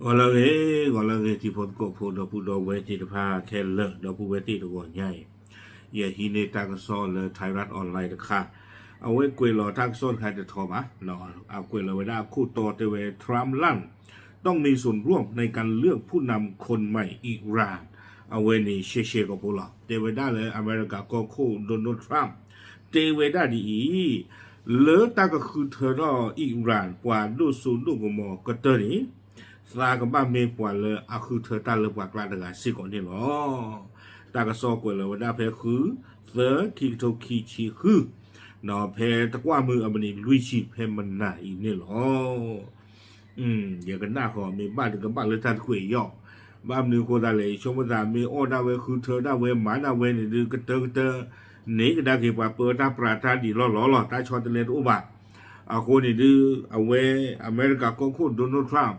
ဂီၤလၢအဂ့ၤ, ဂီၤလၢအဂ့ၤ တံၤဖိသကိးဖိ ဒီပုၢ်ဒီဝဲၢ်သ့ၣ်တဖၣ်ခဲလၢာ်, ဒီပုၢ်ဝဲၢ်သ့ၣ်တဂီၤညါအံၤ, ယဟံးန့ၢ်တၢ်ကစီၣ်လၢ Thairath Online တခါ, အဝဲကွဲးလီၤတၢ်ကစီၣ်တခါတထီဘၣ်, အကွဲးလီၤဝဲဒၣ်အခိၣ်တီတဲဝဲ Trump လၢ် ต้องมีส่วนร่วมในการเลือกผู้นำคนใหม่อิหร่าน အဝဲန့ၣ်ရှဲရှဲကီးဖိလီၤ. တဲဝဲဒၣ်လၢအမဲရကၤကီၢ်ခိၣ် Donald Trump တဲဝဲဒၣ်ဒ်အံၤ, လၢတၢ်ကဃုထၢထီၣ် Iran ပှၤဒိၣ်စိဒိၣ်ကမီၤကတၢၢ်န့ၣ် သးကဘၣ်မ့ၢ်ပှၤလၢအဃုထၢတၢ်လၢပှၤကျါတဂၤစ့ၢ်ကီးန့ၣ်လီၤ. တၢ်ကစီၣ်ကွဲးလီၤဝဲဒၣ်ဖဲဃု သၢ ခံကထိခံဆံဃု, ဖဲတကွၢ်မုၢ်အမံးနံးလွံၢ်ဆံဖဲမနၤအံၤန့ၣ်လီၤ. ယကနၣ်ဃီ မ့ၢ်ဘၣ်တကဘၣ်လၢတၢ်တကွဲးယီၤ, ဘၣ်မနုၤအဃိသတးလဲၣ်, ယဆိကမိၣ်သး မ့ၢ်အီၣ်ဒၣ်ဝဲဃုထၢဒၣ်ဝဲမၤဒၣ်ဝဲန့ၣ်ဒုး ကတၢၢ်ကတၢၢ်န့ၣ် ကဒါက့ၤပှၤပၢတၢ်ပြးတၢ်ဒံးလီၢ်လီၢ်လီၤ, တၢ်ဆီတလဲတအိၣ်ဘၣ်. အဃိန့ၣ်ဒုး အဝဲအမဲရကၤကီၢ်ခိၣ် Donald Trump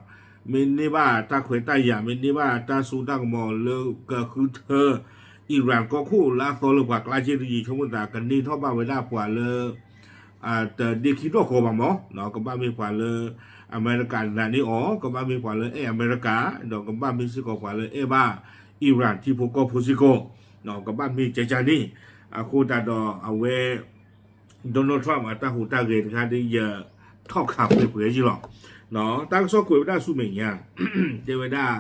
မ့ၢ်န့ၢ်ဘၣ်တၢ်ခွဲးတၢ်ယာ် မ့ၢ်န့ၢ်ဘၣ်တၢ်စိတၢ်ကမီၤလၢကဃုထၢ Iran ကီၢ်ခိၣ်လၢအသီလၢပှၤကျါက့ဒုး ယဆိကမိၣ်သး ကန့ၢ်ထီၣ်ဘၣ်ဝဲဒၣ်ပှၤလၢ တဒ့ခံထီၣ်ဃီဘၣ်မး, ကဘၣ်မ့ၢ်ပှၤလၢအမဲရကၤနာ်န့ၢ်အီၤ, ကဘၣ်မ့ၢ်ပှၤလၢအဲၣ်အမဲရကၤ, ဒီးကဘၣ်မ့ၢ်စ့ၢ်ကီးပှၤလၢအဲၣ်ဘၣ် Iran ထံဖိကီၢ်ဖိစ့ၢ်ကီး, ကဘၣ်မ့ၢ်ကကန့ၣ်, အဃိသတးဒီးအဝဲ Donald Trump အတၢ်ဟူးတၢ်ဂဲၤတခါဒ်ယ ထီၣ်ခးပှဲၤပှဲၤယံၤလီၤ. တၢ်ကစီၣ်ကွဲးဝဲဒၣ်ဆူမဲာ်ညါ တဲဝဲဒၣ်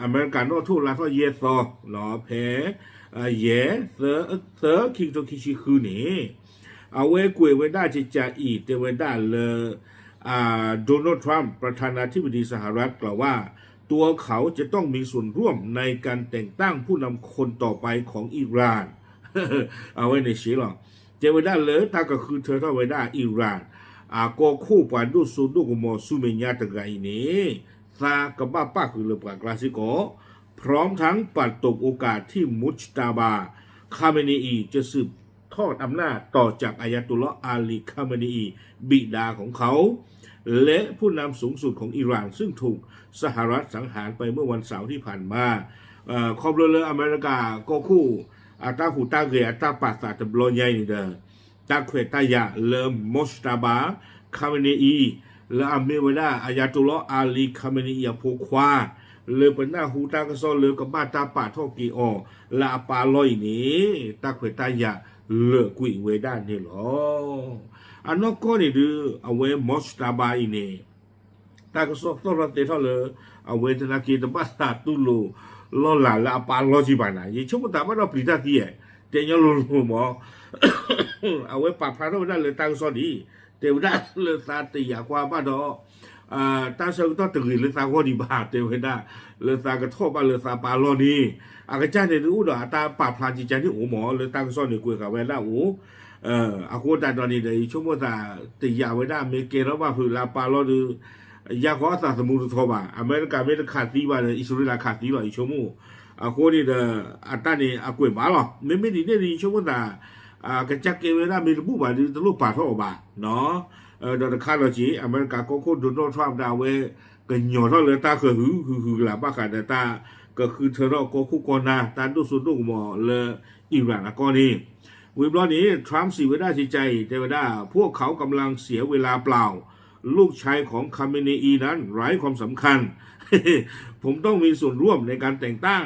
အမဲရကၤနီၣ်ထိၣ်လါထီၣ်ယဲၢ်သီ ဖဲ ယဲၢ် သၢ ခံကထိခံဆံဃုန့ၣ် အဝဲကွဲးဝဲဒၣ်ကကးအံၤ တဲဝဲဒၣ်လၢ Donald Trump ประธานาธิบดีสหรัฐกล่าวว่า ตัวเขาจะต้องมีส่วนร่วมในการแต่งตั้งผู้นำคนต่อไปของอิหร่าน အဝဲန့ၣ်ရှဲလီၤ. တဲဝဲဒၣ်လၢတၢ်ကဃုထၢထီၣ်ဝဲဒၣ် Iran အကီၢ်ခိၣ်ပှၤဒိၣ်စိဒိၣ်ကမီၤဆူမဲာ်ညါတဂၤအံၤန့ၣ် သးကဘၣ်ပၣ်ဃုာ်လၢပှၤကျါစ့ၢ်ကီး พร้อมทั้งปัดตกโอกาสที่ Mojtaba Khamenei จะสืบทอดอำนาจต่อจาก Ayatollah Ali Khamenei บิดาของเขา และผู้นำสูงสุดของอิหร่าน ซึ่งถูกสหรัฐสังหารไปเมื่อวันเสาร์ที่ผ่านมา ခီဖျိလၢအမဲရကၤကီၢ်ခိၣ် အတၢ်ဟူးတၢ်ဂဲၤအတၢ်ပာ်သးတဘျီညါအံၤန့ၣ်ဒီး တၢ်ခွဲးတၢ်ယာ်လၢ Mojtaba Khamenei လၢအမ့ၢ်ဝဲဒၣ် Ayatollah Ali Khamenei အဖိခွါ လၢပနၢ်ဟူတၢ်ကစီၣ်လၢကဘၣ်တၢ်ပာ်ထီၣ်က့ၤအီၤ လၢအပၢ်လီၢ်အံၤန့ၣ် တၢ်ခွဲးတၢ်ယာ်လၢာ်ကွံာ်ဝဲဒၣ်န့ၣ်လီၤ. အနီၢ်ကီၢ်န့ၣ်ဒုး အဝဲ Mojtaba အံၤန့ၣ် တၢ်ကစီၣ်သီၣ်ထီၣ်တဲထီၣ်လၢ အဝဲသနာ်က့တဘၣ်သးတူၢ်လိာ်လီၢ်လၤလၢအပၢ်လီၢ်ကံဘၣ်နၤ, ယဆိကမိၣ်သးဘၣ်ဒီးပျံၤတၢ်သံဧါ, တဲညီလိၤလိၤမး အဝဲပာ်ဖျါထီၣ်ဝဲဒၣ်လၢတၢ်ကစီၣ်ဒ်အံၤ, တဲဝဲဒၣ်လၢသးတယာ်ကွၢ်ဘၣ်ဒီး တၢ်ဆၢကတီၢ်တဂ့ၤလၢသးဂီၢ်ဒံးဘၣ်, တဲဝဲဒၣ်လၢသးကထီၣ်ဘၣ်လၢသးပၢ်လီၢ်န့ၣ်, အကစၢ်န့ၣ်ဒုးအိၣ်ဒီးအတၢ်ပာ်ဖျါကကန့ၣ်အိၣ်မး လၢတၢ်ကစီၣ်န့ၣ်ကွဲးဃာ်ဝဲဒၣ်အိၣ် အဃိသတးဒီးန့ၣ်ဒီး ယဆိကမိၣ်သးတယာ်ဝဲဒၣ် မ့ၢ်ကဲထီၣ်ဘၣ်ဖုးလၢအပၢ်လီၢ်ဒီး ယၤဃီအသးသမူတထီဘၣ်, အမဲရကၤမ့ၢ်တခးသံဘၣ်ဒီး အံၣ်စရ့လးခးသံလီၤ ယဆိကမိၣ်, အဃိန့ၣ်ဒီး အတၢ်န့ၣ်အကွဲးဘၣ်လီၤ. မ့မ့ၢ်ဒ်န့ၣ်ဒီး ယဆိကမိၣ်သး ကစၢ်ကဲဝဲဒၣ်မ့ၢ်တဘူၣ်ဘၣ်ဒီး တလိၣ်ပာ်ထီၣ်အီၤဘၣ် ဒီးတခါဒီးက့ၤ အမဲရကၤကီၢ်ခိၣ် Donald Trump ဒၣ်ဝဲ ကညီၤထီၣ်လၢတၢ်ဃၢၤဟုၣ်ဟုၣ်ဟုၣ်ကလာ်ဘၣ်ဃးဒီးတၢ်ကဃုထၢထီၣ်ကီၢ်ခိၣ်ကီၢ်နၢ် တၢ်ဒိၣ်စိဒိၣ်ကမီၤလၢ Iran အကီၢ်န့ၣ်, ဝံၤဘျီန့ၣ် Trump စံးဝဲဒၣ်ကကါအံၤ တဲဝဲဒၣ် พวกเขากำลังเสียเวลาเปล่า ลูกชายของ Khamenei นั้นไร้ความสำคัญ ผมต้องมีส่วนร่วมในการแต่งตั้ง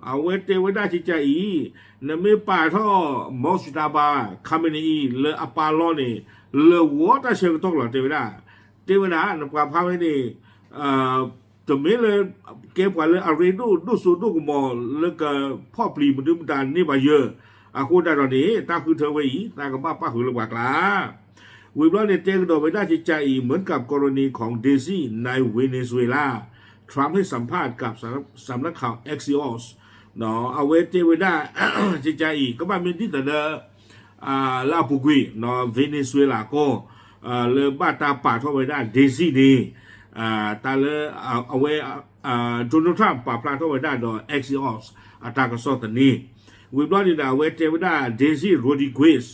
အဝဲတဲဝဲဒၣ်ကကါအံၤ နမ့ၢ်ပာ်ထီၣ် Mojtaba Khamenei လၢအပၢ်လီၢ်န့ၣ် လၢာ်ဝဲတၢ်ဆၢကတီၢ်လီၤ တဲဝဲဒၣ်, တဲဝဲဒၣ် နပှၤဖးဝဲန့ၣ် တမ့ၢ်လၢ ကဲပှၤလၢအရ့ဒိၣ်ဒိၣ်စိဒိၣ်ကမီၤလၢကဖီၣ်ပျံၤမနုၤမတၤန့ၢ်ဘၣ်ယဲၢ်, အဃိသတးဒီးန့ၣ် တၢ်ဃုထၢဝဲအံၤ သးကဘၣ်ပၣ်ဃုာ်လၢပှၤကျါ ဝံၤဘျီန့ၣ် တဲကဒီးဝဲဒၣ်ကကါအံၤ เหมือนกับกรณีของ Desi ใน Venezuela Trump ให้สัมภาษณ์กับสำนักข่าว Axios အဝဲတဲဝဲဒၣ် ကကါအံၤ ကဘၣ်မ့ၢ်ဒ်သိးဒီး လၢအပူၤကွံာ် Venezuela ကီၢ် လၢဘၣ်တၢ်ပာ်ထီၣ်ဝဲဒၣ် Desi န့ၣ် တၢ်လၢ အဝဲ Donald Trump ပာ်ဖျါထီၣ်ဝဲဒၣ်ဒီး Axios အတၢ်ကစီၣ်သန့, ဝံၤဘျီန့ၣ်ဒီး အဝဲတဲဝဲဒၣ် Desi Rodriguez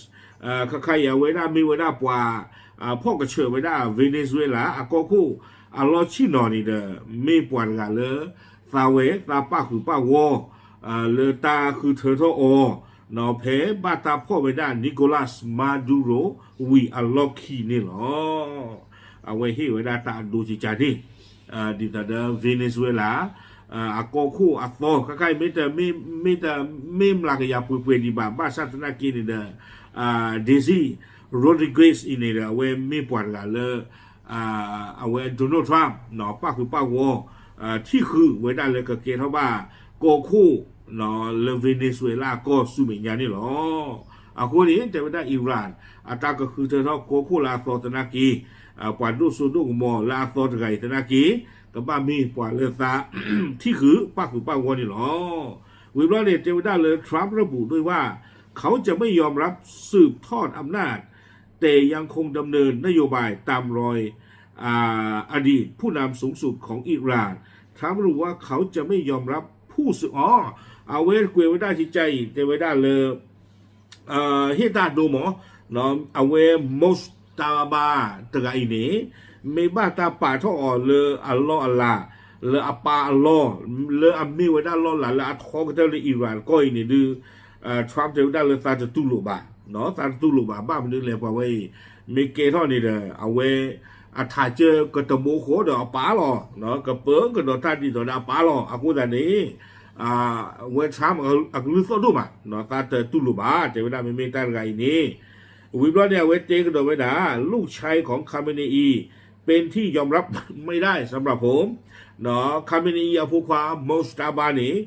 ခါခါအံၤ အဝဲဒၣ်မ့ၢ်ဝဲဒၣ်ပှၤ ဖီၣ်ကဆၢၣ်ဝဲဒၣ် Venezuela အကီၢ်ခိၣ် အလီၢ်ဆ့ၣ်နီၤန့ၣ်ဒီး မ့ၢ်ပှၤတဂၤလၢ သးဝဲသးပၣ်ဃုာ်ပၣ်ဂီၢ် လၢတၢ်ဃုထၢထီၣ်အီၤ ဖဲဘၣ်တၢ်ဖီၣ်ဝဲဒၣ် Nicolas Maduro ဝံၤအလီၢ်ခံန့ၣ်လီၤ. အဝဲဟ့ၣ်ဝဲဒၣ်တၢ်အဒိကကါန့ၣ် ဒ်သိးဒီး Venezuela အကီၢ်ခိၣ်အသီ ခဲခါအံၤ မ့ၢ်တမ့ၢ်မျးကယၤပှဲၤပှဲၤဒံးဘၣ် ဘၣ်ဆၣ်သနာ်က့န့ၣ်ဒီး Desi Rodriguez အံၤန့ၣ်ဒီး အဝဲမ့ၢ်ပှၤတဂၤလၢ အဝဲ Donald Trump ပၣ်ဃုာ်ပၣ်ဂီၤ ထံၣ်ဃုာ်ဝဲဒၣ်လၢကကဲထီၣ်ဘၣ် ကီၢ်ခိၣ် လၢ Venezuela အကီၢ်ဆူမဲာ်ညါန့ၣ်လီၤ. အဃိန့ၣ် တဲဝဲဒၣ် Iran အတၢ်ကဃုထၢထီၣ်ကီၢ်ခိၣ်လၢအသီသနာ်က့ ပှၤဒိၣ်စိဒိၣ်ကမီၤလၢအသီတဂၤအံၤသနာ်က့ ကဘၣ်မ့ၢ်ပှၤလၢသး ထံၣ်ဃုာ်ပၣ်ဃုာ်ပၣ်ဂီၤန့ၣ်လီၤ. ဝံၤဘျီန့ၣ် တဲဝဲဒၣ်လၢ Trump ระบุด้วยว่า เขาจะไม่ยอมรับ สืบทอดอำนาจ แต่ยังคงดำเนินนโยบายตามรอย อดีตผู้นำสูงสุดของอิหร่าน ทรัมป์ระบุว่าเขาจะไม่ยอมรับผู้สืบ อ๋อ အဝဲကွဲးဝဲဒၣ်ကကါအံၤ တဲဝဲဒၣ်လၢ ဟ့ၣ်တၢ်ဒိမး အဝဲ Mojtaba တဂၤအံၤန့ၣ် မ့ၢ်ဘၣ်တၢ်ပာ်ထီၣ်အီၤလၢအလီၢ်အလၤ လၢအပာ်အလီၢ် လၢအမ့ၢ်ဝဲဒၣ်လီၢ်လၤလၢအထီကတၢၢ်လၢ Iran ကီၢ်အံၤန့ၣ်ဒုး Trump တဲဝဲဒၣ်လၢသးတတူၢ်လိာ်ဘၣ် သးတတူၢ်လိာ်ဘၣ် ဘၣ်မနုၤလဲၣ် ပှၤဝဲအံၤ မ့ၢ်ကဲထီၣ်န့ၣ်ဒီး အဝဲ အထးကၢကတဘိဃီဒီးအပာ်လီၤ ကပၢကဒီးတၢ်ဒ်သိးဒီးအပာ်လီၤ အဃိသတးန့ၣ် အဝဲ Trump အကလုၢ်သီၣ်ဒိၣ်မး သးတတူၢ်လိာ်ဘၣ် တဲဝဲဒၣ်မ့မ့ၢ်တၢ်တဂၤအံၤန့ၣ် ဝံၤဘျီန့ၣ် အဝဲတဲကဒီးဝဲဒၣ် ลูกชายของ Khamenei เป็นที่ยอมรับไม่ได้ สำหรับผม เนาะ Khamenei အဖိခွါ Mojtaba န့ၣ်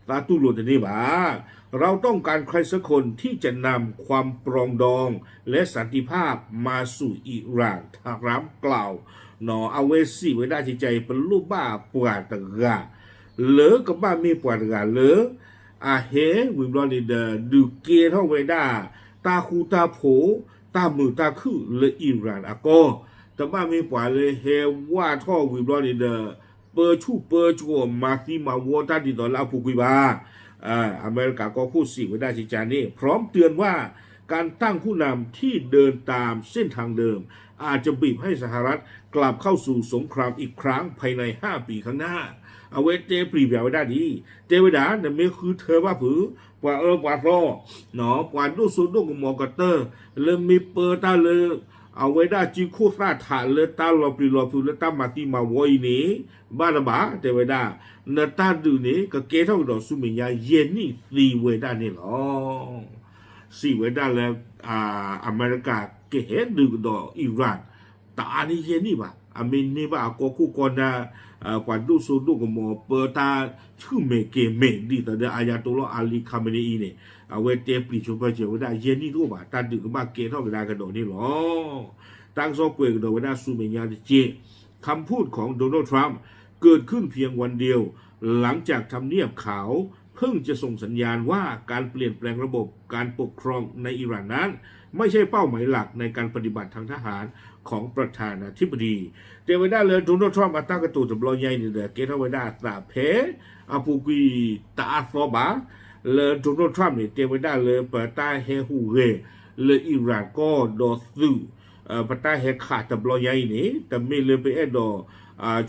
သးတူၢ်လိာ်တန့ၢ်ဘၣ် เราต้องการใครสักคนที่จะนำความปรองดองและสันติภาพมาสู่อิหร่าน ทรัมป์กล่าว เนาะ အဝဲစံးဝဲဒၣ်ကကါအံၤ ပလိၣ်ဘၣ်ပှၤတဂၤ လၢကဘၣ်မ့ၢ်ပှၤတဂၤလၢ အဟဲဝံၤဘျီန့ၣ်ဒီး ဒုးကဲထီၣ်ဝဲဒၣ် တၢ်ဃူတၢ်ဖိး တၢ်မုာ်တၢ်ခုၣ်လၢ Iran အကီၢ် တဘၣ်မ့ၢ်ပှၤလၢဟဲဝၢ်ထီၣ်ဝံၤဘျီန့ၣ်ဒီး ပၢဆူၣ်ပၢစိးမၤသံမၤဝီတၢ်ဒ်သိးလၢအပူၤကွံာ်ဘၣ် အမဲရကၤကီၢ်ခိၣ်စံးဝဲဒၣ်ကကါန့ၣ် พร้อมเตือนว่า การตั้งผู้นำที่เดินตามเส้นทางเดิม อาจจะบีบให้สหรัฐกลับเข้าสู่สงครามอีกครั้งภายในห้าปีข้างหน้า အဝဲတဲပျံၤပျါဝဲဒၣ်ဒ်အံၤ တဲဝဲဒၣ် နမ့ၢ်ဃုထၢဘၣ်ဖုး ပှၤအၢပှၤသီ ပှၤဒိၣ်စိဒိၣ်ကမီၤကတၢၢ် လၢမ့ၢ်ပၢတၢ်လၢ အဝဲဒၣ်စုခိၣ်သၣ်ထးလၢတၢ်လီၤပျံၤလီၤဖုးလၢတၢ်မၤသံမၤဝီအံၤန့ၣ် ဘၣ်တဘၣ် တဲဝဲဒၣ် နတၢ်ဒုးန့ၣ် ကကဲထီၣ်ကဒီးဆူမဲာ်ညါယဲၢ်နံၣ်သံဝဲဒၣ်န့ၣ်လီၤ. စံးဝဲဒၣ်လၢ အမဲရကၤကဟဲဒုးကဒီး Iran တအါန့ၢ်ယဲၢ်နံၣ်ဘၣ် အမ့ၢ်န့ၢ်ဘၣ်အကီၢ်ခိၣ်ကီၢ်နၢ် ပှၤဒိၣ်စိဒိၣ်ကမီၤပၢတၢ်ဆူၣ်မဲာ်ကဲၤမဲာ် ဒ်သိးဒီး Ayatollah Ali Khamenei အံၤန့ၣ် အဝဲတဲပျံၤဆိဖၢစၢၤဝဲဒၣ် ယဲၢ်နံၣ်တအိၣ်ဘၣ် တၢ်ဒုးကဘၣ်ကဲထီၣ်ကဒါကဒီးန့ၣ်လီၤ. တၢ်ကစီၣ်ကွဲးကဒီးဝဲဒၣ်ဆူမဲာ်ညါတက့ၢ် คำพูดของ โดนัลด์ ทรัมป์ เกิดขึ้นเพียงวันเดียว หลังจากทำเนียบขาวเพิ่งจะส่งสัญญาณว่าการเปลี่ยนแปลงระบบการปกครองในอิหร่านนั้น ไม่ใช่เป้าหมายหลักในการปฏิบัติทางทหารของประธานาธิบดี တဲဝဲဒၣ်လၢ Donald Trump အတၢ်ကတိၤတဘျီညါအံၤန့ၣ်ဒီး ကဲထီၣ်ဝဲဒၣ်အသးဖဲ အပူၤကွံာ်တအါသီဘၣ် လၢ Donald Trump န့ၣ် တဲဝဲဒၣ်လၢပတၢ်ဟဲဟူးဂဲၤလၢ Iran ကီၢ်ဒီးသုး ပတၢ်ဟဲခးတဘျီညါအံၤန့ၣ် တမ့ၢ်လၢပအဲၣ်ဒိး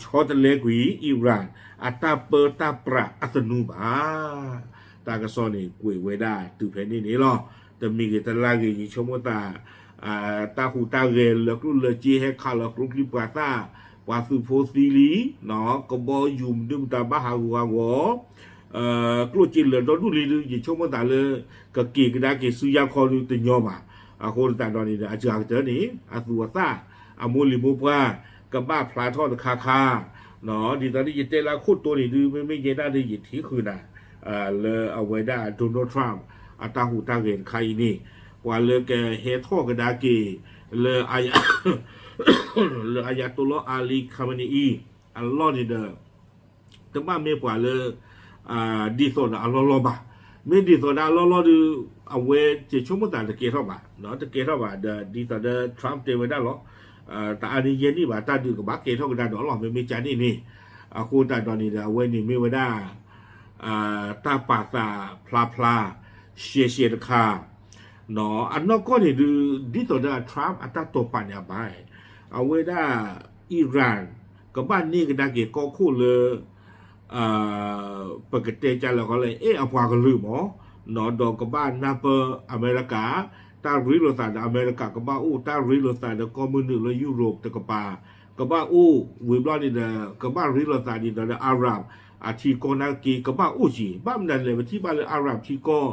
ဆီတလဲကွံာ် Iran အတၢ်ပၢတၢ်ပြးအသနူဘၣ်. တၢ်ကစီၣ်န့ၣ် ကွဲးဝဲဒၣ်တုၤဖဲန့ၣ်န့ၣ်လီၤ. တမံၤဂ့ၤတလါဂ့ၤ ယဆိကမိၣ်သး တၢ်ဟူးတၢ်ဂဲၤလၢကျိၣ်လၢစ့ဟဲခးလီၤကျိချံမျိာ်သၣ် ပှၤသုးဖိသံလံ ကဘီယူၤမနုၤမတၤဘၣ်ဟးဂူာ်ဟးဂီၤ ကျိၣ်စ့လၢာ်ဒီဒူၣ်လံဒုး ယဆိကမိၣ်သးလၢ ကက့ၤကဒါက့ၤဆူယၢ်ခီဒုးတညီဘၣ်. အဃိသတးဒီးန့ၣ်ဒီး အစှၤကတၢၢ်န့ၣ် အသူးအသၣ် အမိၢ်လံၤမိၢ်ပှၢ် ကဘၣ်ဖျါထီၣ်တခါခါ ဒ်သိးဒ်ယတဲလၢခိၣ်တိန့ၣ်ဒုး မ့မ့ၢ်ယဲဒၣ်ဒုး ယထံၣ်ဃုာ်နၤ လၢအဝဲဒၣ် Donald Trump အတၢ်ဟူးတၢ်ဂဲၤတခါအံၤန့ၣ် ပှၤလၢကဟဲထီၣ်ကဒါက့ၤ လၢ လၢ Ayatollah Ali Khamenei အံၤ အလီၢ်န့ၣ်ဒီး တဘၣ်မ့ၢ်ပှၤလၢ ဒ်သိးဒီးအလီၢ်လီၢ်ဘၣ်. မ့ၢ်ဒ်သိးဒီးအလီၢ်လီၢ်ဒုး အဝဲယဆိကမိၣ်သးတကဲထီၣ်ဘၣ်, တကဲထီၣ်ဘၣ်ဒီး ဒ်သိးဒီး Trump တဲဝဲဒၣ်လီၤ. တအါန့ၢ်ယဲၢ်နံၣ်ဘၣ် တၢ်ဒုးကဘၣ်ကဲထီၣ်ကဒါဒီးလီၤ. မ့မ့ၢ်ကန့ၣ်န့ၣ် အဃိသတးဒီးန့ၣ်ဒီး အဝဲန့ၣ်မ့ၢ်ဝဲဒၣ် တၢ်ပာ်သးဖျါဖျါ ရှဲရှဲတခါ အနီၢ်ကီၢ်န့ၣ်ဒုး ဒ်သိးဒီး Trump အတၢ်တိာ်ပာ်န့ၣ်အဘၣ် အဝဲဒၣ် Iran ကဘၣ်န့ၢ်ကဒါက့ၤကီၢ်ခိၣ်လၢ ပကတဲကလဲာ်ဃီလဲၣ် အဲၣ်အပှၤကလုာ်မး, ဒီးကဘၣ်နၢ်ပၢၢ်အမဲရကၤ, တၢ်ရ့လိာ်သးဒီးအမဲရကၤကဘၣ်အိၣ်, တၢ်ရ့လိာ်သးဒီးကီၢ်မုၢ်နုာ်လၢယူရိးတကပၤ ကဘၣ်အိၣ်ဝံၤဘျီန့ၣ်ဒီး ကဘၣ်ရ့လိာ်သးဒ်သိးဒီး Arab အထံကီၢ်နာ်က့ ကဘၣ်အိၣ်က့ၤ ဘၣ်မနုၤလဲၣ် ပထံၣ်ဘၣ်လၢ Arab ထံကီၢ်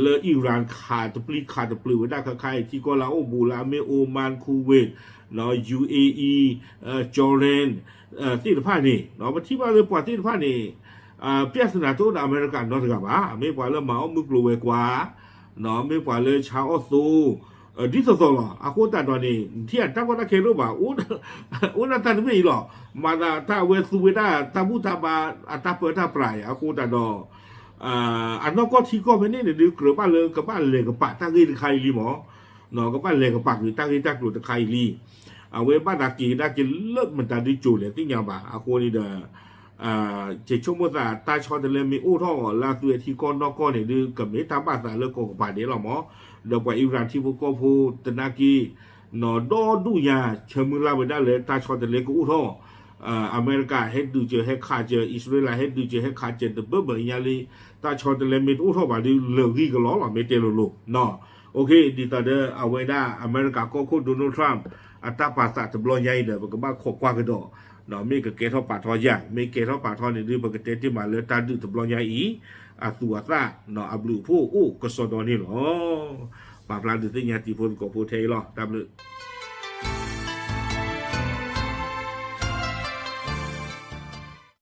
လၢ Iran ခးတပျံၤခးတပျၢၤဝဲဒၣ်ခါခါအံၤ ထံကီၢ်လၢအအိၣ်ဘူးလၢအမ့ၢ် Oman, Kuwait, နီၤ UAE, Jordan သ့ၣ်တဖၣ်န့ၣ် ပထံၣ်ဘၣ်လၢပှၤသ့ၣ်တဖၣ်န့ၣ် ပြဿနာတအိၣ်ဒီးအမဲရကၤနီတဂၤဘၣ်. မ့ၢ်ပှၤလၢမၤအီၣ်မုၢ်ကျိၤဝဲၤကွာ် မ့ၢ်ပှၤလၢဆါအီၣ်သိ ဒ်သိးသိးလီၤ. အဃိသတးဒီးန့ၣ် နထံၣ်အတၢ်ကီတၢ်ခဲတအိၣ်ဘၣ် အိၣ်ဒၣ်တၢ်တမ့ၢ်အံၤလီၤ. မၤသးတၢ်အဝဲသူဝဲဒၣ်တၢ်ဘူၣ်တၢ်ဘါ အတၢ်ပၢတၢ်ပြးအံၤ အဃိသတးဒီး အနီၢ်ကီၢ်ထံကီၢ်ဖဲန့ၣ်န့ၣ်ဒုး ကြၢးဘၣ်လၢကဘၣ်လဲၤကပာ်တၢ်ဂ့ၢ်တခါအံၤလံမး ကဘၣ်လဲၤကပာ်ကွံာ်တၢ်ဂ့ၢ်တၢ်ကျိၤတခါအံၤလံ. အဝဲဘၣ်သးက့ၤကဒါက့ၤလၢမတၤဒုကၠိၤလဲၣ်သ့ၣ်ညါဘၣ်. အဃိန့ၣ်ဒီး ယဆိကမိၣ်သးတၢ်ဆီတလဲမ့ၢ်အိၣ်ထီၣ်အီၤလၢအသုးအထံကီၢ်နီၢ်ကီၢ်န့ၣ်ဒုး ကမ့ၢ်တၢ်ဘၣ်သးလၢကီၢ်ကပၤဒဲးလီၤမး. ဒီးပှၤအံရၣ်ထံဖိကီၢ်ဖိတနာ်က့ ဒီဒူၣ်ညါဆၢမုၢ်လၢ်ဝဲဒၣ်လၢတၢ်ဆီတလဲကအိၣ်ထီၣ် အမဲရကၤဟဲဒုးစၢၤဟဲခးစၢၤ အံၣ်စရ့လးဟဲဒုးစၢၤဟဲခးစၢၤတဘၢဘၢညါလံ. တၢ်ဆီတလဲမ့ၢ်တအိၣ်ထီၣ်ဘၣ်ဒုး လၢာ်ဂံၢ်ကလီလီၤ မ့ၢ်တဲလိၤလိၤ ဒ်သိးဒီးအဝဲဒၣ်အမဲရကၤကီၢ်ခိၣ် Donald Trump အတၢ်ပာ်သးတဘျီညါအံၤဒီး ပကဘၣ်ခိးကွၢ်ကဒီး မ့ၢ်ကကဲထီၣ်ပာ်ထီယၤ မ့ၢ်ကဲထီၣ်ပာ်ထီန့ၣ်ဒုး ပကတဲတ့ၢ်မးလၢတၢ်ဒုးတဘျီညါအံၤ အသူးအသ့ၣ် အဘျုးအဖှိၣ်အိၣ်ကစီဒီန့ၣ်လီၤ. ပာ်ဖျါဒုးသ့ၣ်ညါတံၤဖိသကိးဖိထဲအံၤလီၤ. တၢ်ဘျုး